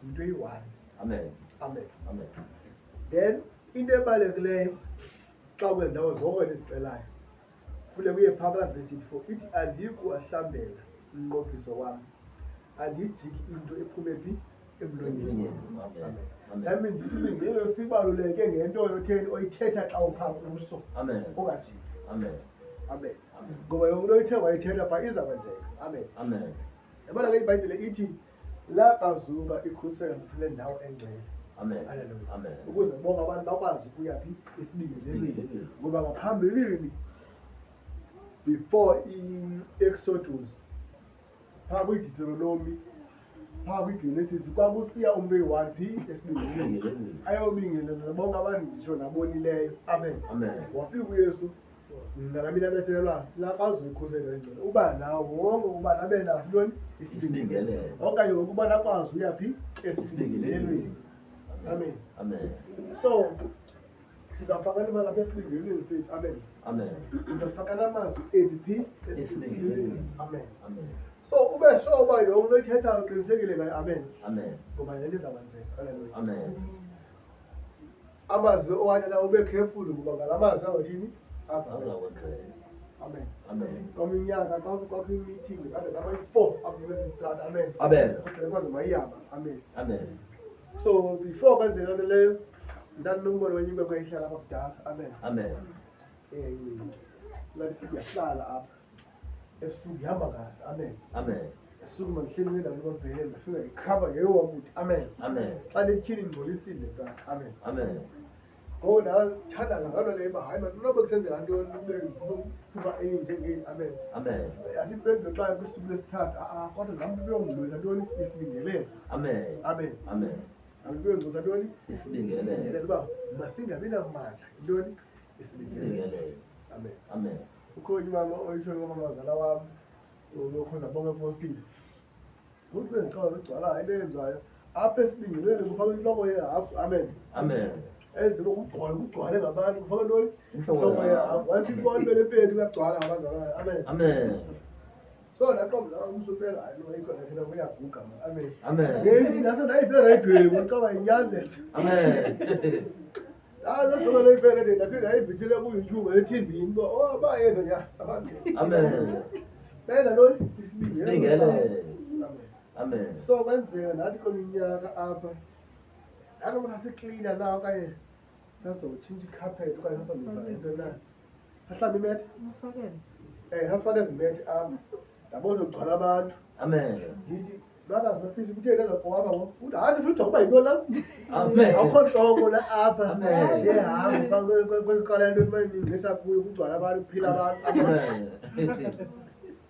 Yinto eyi-one. Amen. Amen. Amen. Then into ebalulekileyo xa kwezi ndawo zonke ndizixelayo, funeka uye phaa kulaa verse 34, ithi andiyi kuwahlambela umnqophiso wam, andiyijiki into ephume phi? Emlonyeni. Amen. Amen. Amen. That means isibingelelo sibaluleke ngento yotheni oyithetha xa uphaa kuso. Amen. Ungajiki. Amen. Amen. Amen. Ngoba yonke into oyithe wayithetha phaa iza kwenzeka. Amen. Amen. Yabona ke iBhayibhile ithi lakazuka ikhusela kule ndawo engcwele. Amen. Hallelujah. Amen. Ukuze bonke abantu bakwazi ukuya phi? Esibingelelweni. Esibingelelweni. Ngoba ngaphambilini, before i-Exodus, phaa kwiDeuteronomy, phaa kwiGenesis, kwakusiya umntu oyi-one phi? Esibingelelweni. Esibingelelweni. Ayobingelela bonke abantu nditsho nabonileyo. Amen. Amen. Wafika uYesu ngalaa mini abethelelwa, lakazuka ikhuselo engcwele. Uba nawo wonke ubani abe naso intoni? Isibingelelo. Okanye wonke ubani akwazi uya phi? Esibingelelweni. Amen. Amen. So sizawufakana imali apha esibingelelweni sethu. Amen. Amen. Sizawufakana amazwi ethu phi? Esibingelelweni. Amen. Amen. So ube sure uba yonke into oyithethayo uqinisekile ngayo. Amen. Amen. Ngoba le nto izawenzeka. Hallelujah. Amen. Amazwi owathetha ube careful, ngoba ngala mazwi azothini? Azakwenzeka. Azakwenzeka. Amen. Amen. Komnye unyaka kwakho i-meeting kade kabayi-4 apha kwesi sitrato. Amen. Amen. Kodwa kwaze mayihamba. Amen. Amen. So before kwenzeka loo nto leyo, ndandinombono wenye inkwenkwe eyihlala apha kudala. Amen. Amen. Ngathi ifike yahlala apha ebusuku, ihamba ngazi. Amen. Amen. Ebusuku mandihleli kule ndawo kwabhele, ndafika ikhaba yeyowakuthi. Amen. Amen. Xa ndityhini ingcolisile bra. Amen. Amen. Ngoku ndathandaza ngaloo nto leyo uba hayi man, noba kusenzeka ntoni ube phuma enjengeni. Amen. Amen. Yathi impendulo xa kwisuku lesithathu, a-a, kodwa laa mntu uyongcwelisa ntoni? Isibingelelo. Amen. Amen. Amen. Laa mntu uyongcwelisa ntoni? Isibingelelo. Isibingelelo, uba masingabi namandla. Intoni? Isibingelelo. Isibingelelo. Amen. Amen. Ukhona umama oyitshoyo kwamamazala wam, ulokhona bonke epostile. Uthi bendicawa begcwalayo, into eyenziwayo apha esibingelelweni kufakwe intloko yehagu. Amen. Amen. Enzelwe kugcwale, kugcwale ngabantu, kufakwe ntoni? Intloko Intloko yehagu. yehagu. Wathi ibona belepeti kuyagcwala ngabazalwane. Amen. Amen. So ndaqonda umsupela, hayi no, ayikho le nto, uyaguga man. Amen. Amen. Ngeyi ndase ndayive ereyidweni, ngokucaba yinyani le nto. Amen. Hayi, ndajonga le ive ereyidweni, ndaphinde ndayivithile kuYouTube, ethivini, uba, oh, bayenza nyhani abantu. Amen. Benza ntoni? Isibingelelo. Amen. Amen. So kwenzeka nathi kweminyaka apha, ndanoba sasiklina na okanye sazotshintsha ikhaphethi okanye sasazenzisa into na. Sasihlamba imethi? Usifakele. Sasifake ezi methi apha. Ndabona kugcwala abantu. Amen. Ndithi, makazi bafisi kutheni ezakuhamba ngoku? Uthi, hayi, sifuna ujonga uba yintoni la? Amen. Akukho ntloko la apha. Amen. Yehagu phaa kweli qala into eningqisa kuyo, kugcwala abantu, kuphila abantu. Amen.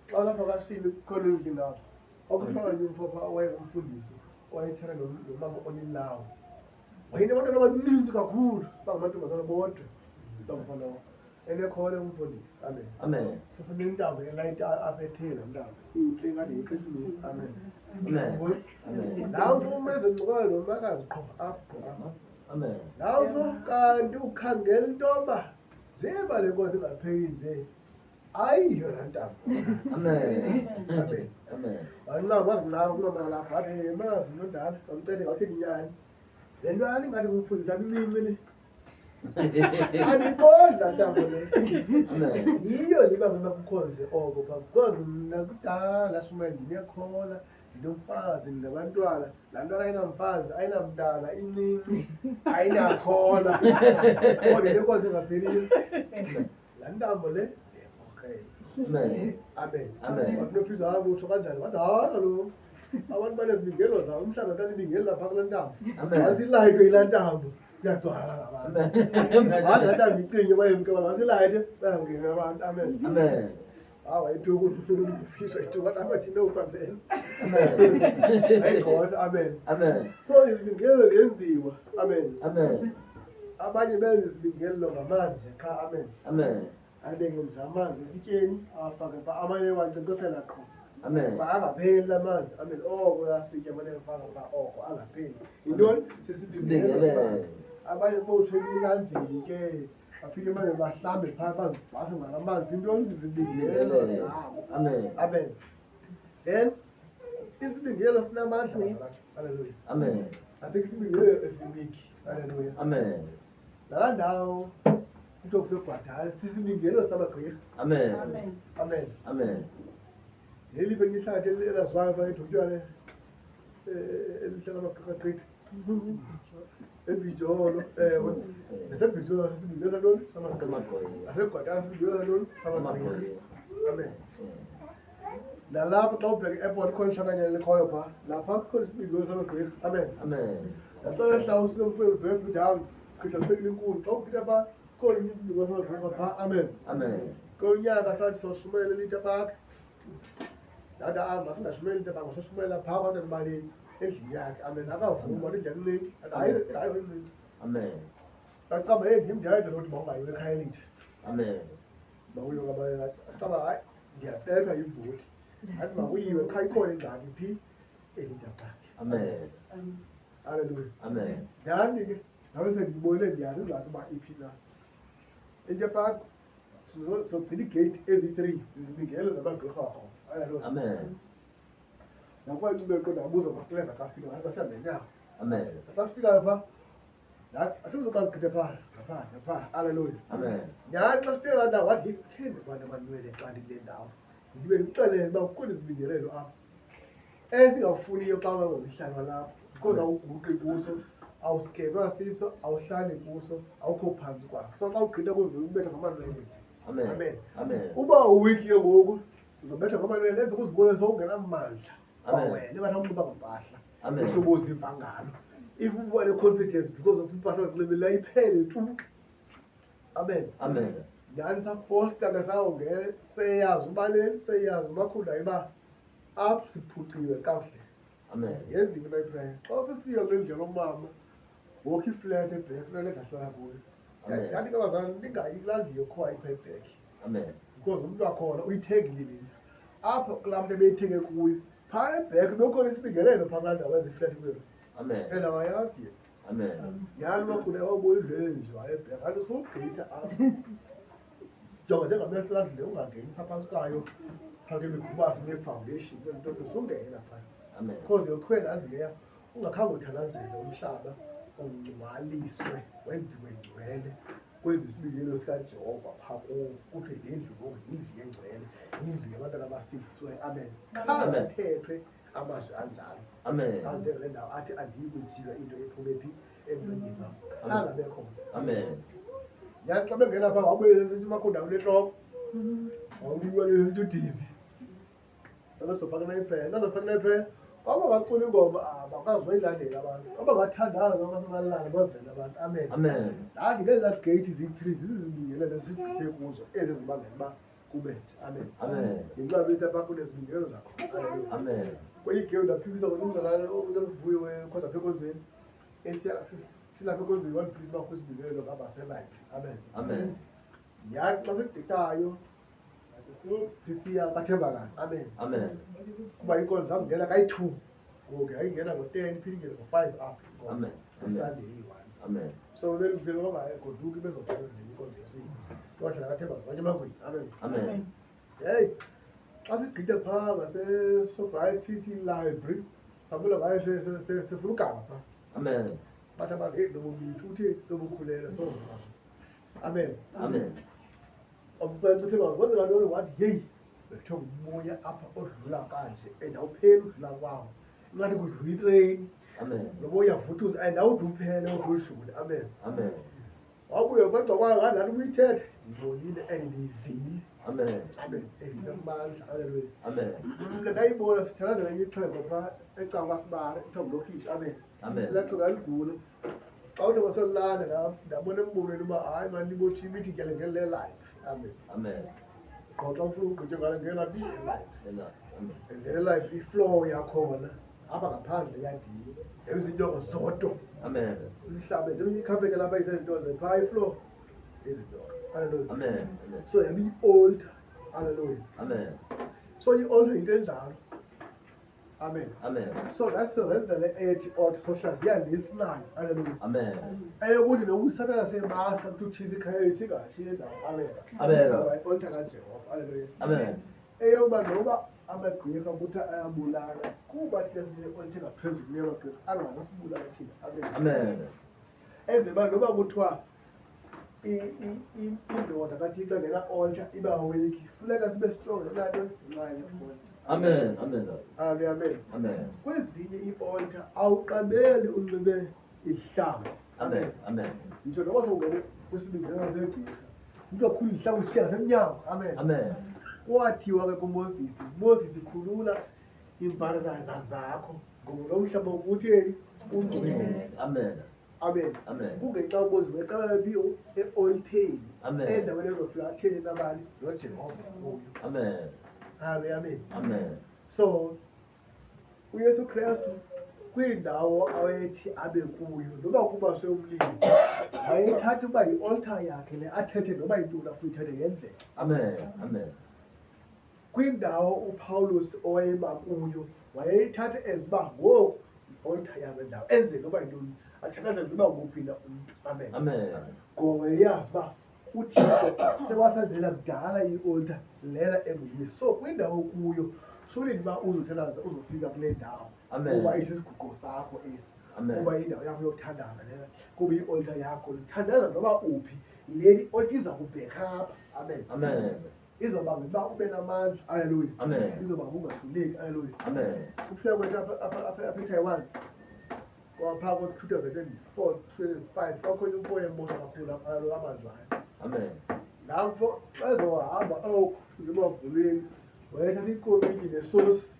Xa lapha kaShilo kukhona endlini apha, kwakuhlala nje umfo phaa owayengumfundisi, owayetshata nomama olilawo. Wayenabantwana abaninzi kakhulu, bangamantombazana bodwa, bangafana lowo. Enekhona umfundisi. Amen. Amen. Sasinentambo elayita apha etheni laa ntambo, intle ngathi yiKrisimesi. Amen. Amen. Amen. Laa mfo umeze ncokola nomakazi qho apha, qho apha. Amen. Laa mfo kanti ukhangela intoba njengoba le nkonzo ingapheli nje, ayiyo laa ntambo. Amen. Amen. Amen. Wancama, wazincama kuloo malapha, wathi, hey, makazi nondala, wamcele ngatheni inyani. Le nto yani ingathi ngumfundisi amncinci le. Andiqondi laa ntambo le. Amen. Yiyo le uba ngaba kukho nje oko phaa, because mna kudala shumayela ndinekhola, ndinomfazi, ndinabantwana. Laa ntwana ayinamfazi, ayinamntana, incinci, ayinakhola. Kodwa inenkonzo engapheliyo. Laa ntambo le ndiyayikrokrela. Amen. Amen. Amen. Wathi noPhizwa, hayi, utsho kanjani? Wathi, hayi kaloku, abantu banezibingelo zabo, umhlawumbi abantwana ibingelela phaa kulaa ntambo. Amen. Once ilayitwe yilaa ntambo, kuyagcwala ngabantu. Amen. Hayi, laa ntambo icinye bayemke abantu, once ilayitwe bayangena abantu. Amen. Amen. Hayi, wayethuka uFiso, wayethuka, wathi, abathi no, amen. Amen. Ayigqotha, amen. Amen. So izibingelo ziyenziwa. Amen. Amen. Abanye benza izibingelo ngamanzi qha. Amen. Amen. Abeke nje amanzi esityeni, awafake phaa, amanye wankcenkceshela qho. Amen. Uba angapheli la manzi. Amen. Oko lasitya amane efaka phaa, oko angapheli. Yintoni? Sisibingelelo Sibingelelo. sakhe. Abanye botsho emilanjeni ke, bafike manje bahlambe phaa, bazibhase ngala manzi. Yintoni? Zibingelelo Sibingelelo. zabo. Amen. Amen. Then Isibingelo sinamandla bazalwane. Haleluya. Amen. Asikho isibingelo esiwiki. Haleluya. Amen. Laa ndawo kuthiwa kuseGwadala sisibingelo samagqirha. Amen. Amen. Amen. Leliphi elinye ihlathi elaziwayo phaa eDutywa elihlala amagqirha gqithi? EBhijolo, ewe. NaseBhijolo sisibingelo santoni? Samagqirha. Samagqirha. NaseGwadala sisibingelo santoni? Samagqirha. Samagqirha. Amen. Nalapho xa ubheka i-airport ikhona ishananyana elikhoyo phaa, lapha kukhona isibingelo samagqirha. Amen. Amen. Naxa wehla usuke emfuleni ubheke eBlue Downs, gqitha sekile inkulu, xa ufika phaa kukhona isibingelo samagqirha phaa. Amen. Amen. Konyaka sathi soshumayela eLitha Park. Ndathi ah masingashumayeli eLitha Park, masoshumayela phaa kwaNtanibaleni endlini yakhe. Amen. Akavuma wathi indlu incinci. Athi hayi hayi incinci. Amen. Ndacaba hey ndim ndiyayidla loo nto mawungayiwa eKhayelitsha. Amen. Mawuyiwe kwabanye athi acaba hayi ndiyabethwa yivoti. Athi makuyiwe qha ikhona ingxaki phi eLitha Park. Amen. Haleluya. Amen. Ndani ke ndabe sendiyibonile ndiyazi ingxaki uba iphi na. Into park sogcina iigeyiti eziyi-three zizibingelo zamagqirha wakho. Haleluya. Amen. Nakuba incubeko ndabuza kwakleva xa sifika ngathi basihambe ngenyawo. Amen. Xa sifikayo phaa ndathi asizoqala sigqithe phaa ngaphaa ngaphaa. Haleluya. Amen. Nyhani xa sifika ndawo wathi heyi kutheni abantu amanwele xa ndikule ndawo? Ndibe ndikuxelele uba kukhona izibingelelo apha esingafuniyo xa ungangomhlali walapha because awuguqi kuso, awusikelwa siso, awuhlali kuso, awukho phantsi kwaso. So xa ugqitha kuzo ubetha ngamanwele nje. Amen. Amen. Amen. Uba uwiki ke ngoku uzobetha ngamanwele emva kuzibone sowungenamandla Amen. kwawena ingathi awunxibanga mpahla. Amen. Uhlobo oziva ngalo. If uba ne-confidence because of impahla ozinxibileyo iphele tu. Amen. Amen. Nyhani safosta ke sawungena seyazi ubaleni seyazi umakhunda uba apho siphuciwe kakuhle. Amen. Yenziwe into iprayer. Xa usifika kule ndlu yalomama wokho iflat ebhek kulale ngahlala kuyo. Amen. Ndathi ke bazalwane ningayi kulaa ndlu yokhowa ikho ebhek Amen. because umntu wakhona uyithengile. Apho kulaa mntu ebeyithenge kuyo phaa ebhek bekukhona isibingelelo phaa kulaa ndawo eziflat kuyo. Amen. And awayazi yena. Amen. Nyhani umakhulu wawubona indlu eyenziwayo ebhek kanti usugqitha apha. Jonga njengamehlo laa ndlu le ungangeni phaa phantsi kwayo phaa kwemigubasi nee-foundation nto usungena phaa. Amen. Because yokhiwe laa ndlu leya ungakhange uthandazele umhlaba ungcwaliswe wenziwe ngcwele kwenziwe isibingelelo sikaJehova phaa kuwo kuthiwe le ndlu ngoku yindlu yengcwele, yindlu yabantwana abasindisiweyo. Amen. Khange Amen. kuthethwe amazwi anjalo. Amen. Anjengale ndawo athi andiyi kujika into ephume phi emlonyeni wam. Amen. Khange abe khona. Amen. Nyhani xa bengena phaa wabuye sesithi umakhunda unentloko. Wabuye sesithi udizi. Sabe sofaka nayiprayer. Nazofaka nayiprayer. Kwaba bacula ingoma abakwazi bayilandela abantu. Kwaba bathandaza abasebalala bazela abantu. Amen. Amen. Ndathi ngezaa geyithi ziyi-three zizibingelelo sizigqithe kuzo ezi zibangela uba kube nje. Amen. Amen. Ngenxa yokuthi apha kunezibingelelo zakhona. Hallelujah. Amen. Kwenye igewu ndaphikisa ngomzalwane oluvuyo wekhoza apha enkonzweni. Silapha enkonzweni wandiphikisa uba kwisibingelelo ngaba selibrary. Amen. Amen. Nyhani xa sigqithayo sisiya kwaThembakazi. Amen. Amen. Kuba iinkonzo zazingena kayi-two ngoku yayingena ngo-10 iphinde ingene ngo-5 apha inkonzo. Amen. Amen. Isunday eyi-one. Amen. So beluvele bangagoduki bezongena inkonzo yesibini. Wahlala kwaThembakazi kwanye emangweni. Amen. Amen. Heyi, xa sigqithe phaa ngaseShoprite City Library sabula ngayo sifuna ugaba phaa. Amen. Bathi abantu heyi lobumithi uthi lobukhulelwe soza. Amen. Amen. Uthemba kwenzeka ntoni wathi yeyi bethwe ngumoya apha odlula kanje and awupheli udlula kwawo. Ingathi kudlula itreyini. Amen. Lo moya uyavuthuza and awude uphele ude udlule. Amen. Amen. Wabuye kwenza kwayo ngathi laa nto ubuyithethe ndiyibonile and ndiyivile. Amen. Amen. Andinamandla. Haleluya. Amen. Mna ndayibona sithandazela enye ixhego phaa eCangwasibari kuthiwa ngulokhishi. Amen. Amen. Elaa xhego laligula. Xa uthi kwasolana ndabona embonweni uba hayi mani libotshiwe ithi ngele ngele life. Amen. Amen. Qho xa ufuna ugqithe ngale ngela life. Ela. Amen. And then life ifloor yakhona apha ngaphandle yadini. Yabe izinto zodwa. Amen. Umhlaba nje ikhaphethe lapha isezinto phaa ifloor izinto. Hallelujah. Amen. Amen. So yabe i-altar. Hallelujah. Amen. So i-altar yinto enjalo. Amen. Amen. So that's senzele ethi altar sohlaziya lesinayo. Hallelujah. Amen. Eyokuthi noba usathana sebasa ukuthi utshisa ikhaya lethu ingatshiyi indawo. Amen. Amen. Ngoba i-altar kaJehova. Hallelujah. Amen. Eyokuba noba Amagqirha kuthi ayabulala kuba thina sine-altar ngaphezulu kuneyamagqirha, angangasibulala thina. Amen. Amen. Enze uba noba kuthiwa indoda kaThixo engena-altar iba weak, funeka sibe strong ngenxa nto, ngenxa ye-altar. Amen. Amen. Hallelujah, amen. Amen. Kwezinye ii-altar awuqabeli unxibe izihlangu. Amen. Amen. Nditsho noba sowungene kwisibingelelo segqirha, umntu akhulu izihlangu zishiya ngasemnyango. Amen. Amen. Kwathiwa ke kuMoses, Moses, khulula iimbarakaza zakho ngoba lo mhlaba ukutheni? Ungcwele. Amen. Amen. Amen. Kungenxa uMoses weqala phi? E-oltheni. Amen. Endaweni ezofika atheni nabani? NoJehova kuyo. Amen. Hallelujah, amen. Amen. So uYesu Kristu kwindawo awayethi abe kuyo, noba kuba sewumlimi, wayethatha uba yi-altar yakhe le, athethe noba yintoni afuna ithethe yenzeke. Amen. Amen. Kwindawo uPaulus owayeba kuyo, wayeyithatha as uba ngoku yi-altar yam ndawo, enze noba yintoni, athandazele noba nguphi na umntu. Amen. Amen. Ngoba wayeyazi uba uThixo sewasenzela kudala i-altar lena enguYesu. So kwindawo kuyo sulinde uba uzothandaza uzofika kule ndawo. Amen. Kuba isisiguqo sakho esi. Amen. Kuba indawo yakho yokuthandaza lena, kuba i-altar yakho, thandaza noba uphi, leli altar iza kubheka apha. Amen. Amen. Izobanga uba ube namandla. Hallelujah. Amen. Izobanga ungahluleki. Hallelujah. Amen. Ukufika kwethu apha eTaiwan kwapha ko-2004, 2005, kwakhona umfo oyembona kakhulu apha abanjwayo. Amen. Laa mfo xa ezohamba ayokhuza emavulweni, wayethatha ikomityi nesosi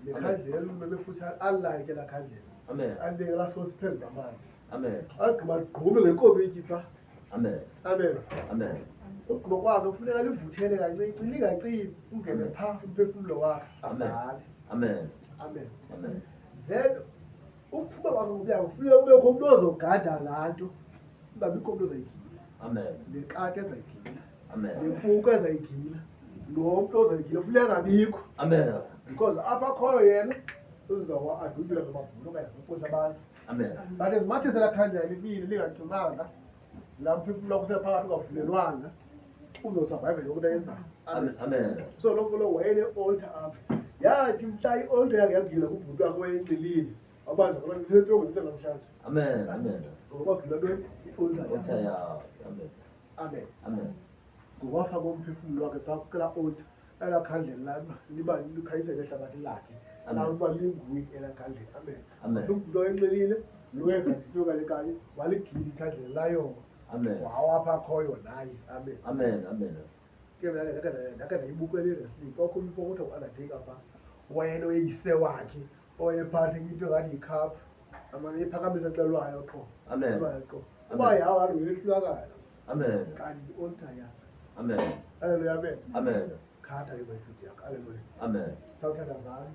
nekhandlela bebefutshane, alayite laa khandlela. Amen. Alibeke laa sosi phezu kwamanzi. Amen. Agqiba agqume ngekomityi phaa. Amen. Amen. Amen. Ugqiba kwakhe kufuneka livuthele kancinci, lingacimi, ungene phaa umphefumlo wakhe. Amen. Avale. Amen. Amen. Amen. Then ukuphuma kwakhe ngomnyango kufuneka kubekho umntu ozogada laa nto, kungabikho umntu ozayigila. Amen. Nekati ezayigila. Amen. Nempuku ezayigila. Lo mntu ozayigila funeka angabikho. Amen. Because apha akhoyo yena uzowa adubile ngamabhulu okanye ngamapolisa abantu. Amen. But as much as elaa khandlela limile lingacimanga, laa mphefumlo wakho usephakathi ungavulelwanga, uzosurvive yonke into ayenzayo. Amen. Amen. So lo mfo lo wayene-altar apha. Yathi mhla i-altar yakhe yagilwa ngubhuti wakhe wayenxilile, wabanjwa kuloo nto isetrongweni into namhlanje. Amen. Amen. Ngoba kwagilwa ntoni? I-altar yakhe. Altar yakhe. Amen. Amen. Amen. Ngokwafaka umphefumlo wakhe phaa kulaa altar, elaa khandlela liba likhanyisele nehlabathi lakhe. Amen. Laa uba linguye elaa khandlela. Amen. Amen. Ubhuti wayenxilile, lo wayegandisiwe kanye kanye, waligila ikhandlela layo. Amen. Wawapha akhoyo naye. Amen. Amen. Amen. Ke mna ke ndake ndayibukela i-wrestling, kwakho umfo kuthiwa ngu-Undertaker phaa, wayenoyise wakhe owayephatha into engathi yikhaphu, amane ephakamisa xa lwayo qho. Amen. Lwayo qho. Uba yawa yehlulakala. Amen. Kanti i-altar yakhe. Amen. Hallelujah, amen. Amen. Khatha ke bayifidi yakho. Hallelujah. Amen. Sawuthandazani.